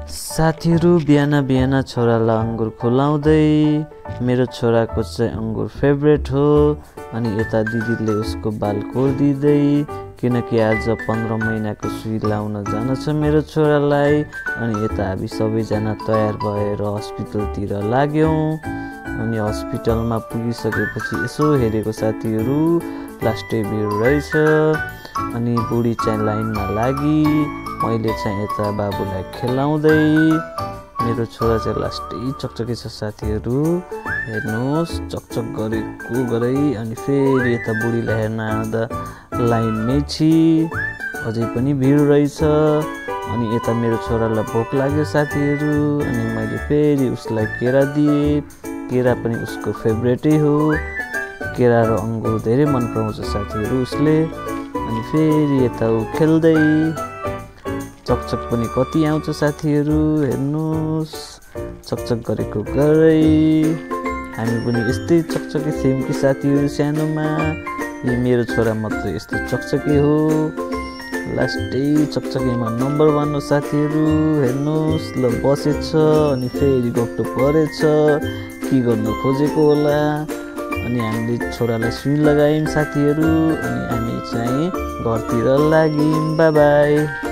साथीहरू बिहान बिहान छोरालाई अङ्गुर खुलाउँदै मेरो छोराको चाहिँ अङ्गुर फेभरेट हो। अनि यता दिदीले उसको बाल कोरिदिँदै किनकि आज 15 महिनाको सुई लाउन जान छ मेरो छोरालाई। अनि यता हामी सबैजना तयार भएर हस्पिटलतिर लाग्यौँ। अनि हस्पिटलमा पुगिसकेपछि यसो हेरेको साथीहरू लास्टै भिड रहेछ। अनि बुढी चाहिँ लाइनमा लागि मैले चाहिँ यता बाबुलाई खेलाउँदै मेरो छोरा चाहिँ लास्टै चकचकी छ साथीहरू हेर्नुहोस् चकचक गरेको गरै। अनि फेरि यता बुढीलाई हेर्न आउँदा लाइनमै छि अझै पनि भिड रहेछ। अनि यता मेरो छोरालाई भोक लाग्यो साथीहरू अनि मैले फेरि उसलाई केरा दिएँ। केरा पनि उसको फेभरेटै हो। केरा र अङ्गुर धेरै मन पराउँछ साथीहरू उसले। अनि फेरि यता ऊ खेल्दै चकचक पनि कति आउँछ साथीहरू हेर्नुहोस् चकचक गरेको गरै। हामी पनि यस्तै चकचके थियौँ कि साथीहरू सानोमा। यी मेरो छोरा मात्रै यस्तो चकचके हो। लास्टै चकचकेमा नम्बर 1 हो साथीहरू हेर्नुहोस् ल बसेछ अनि फेरि गक्टो परेछ के गर्नु खोजेको होला। अनि हामीले छोरालाई सुई लगायौँ साथीहरू अनि हामी चाहिँ घरतिर लाग्यौँ। By by.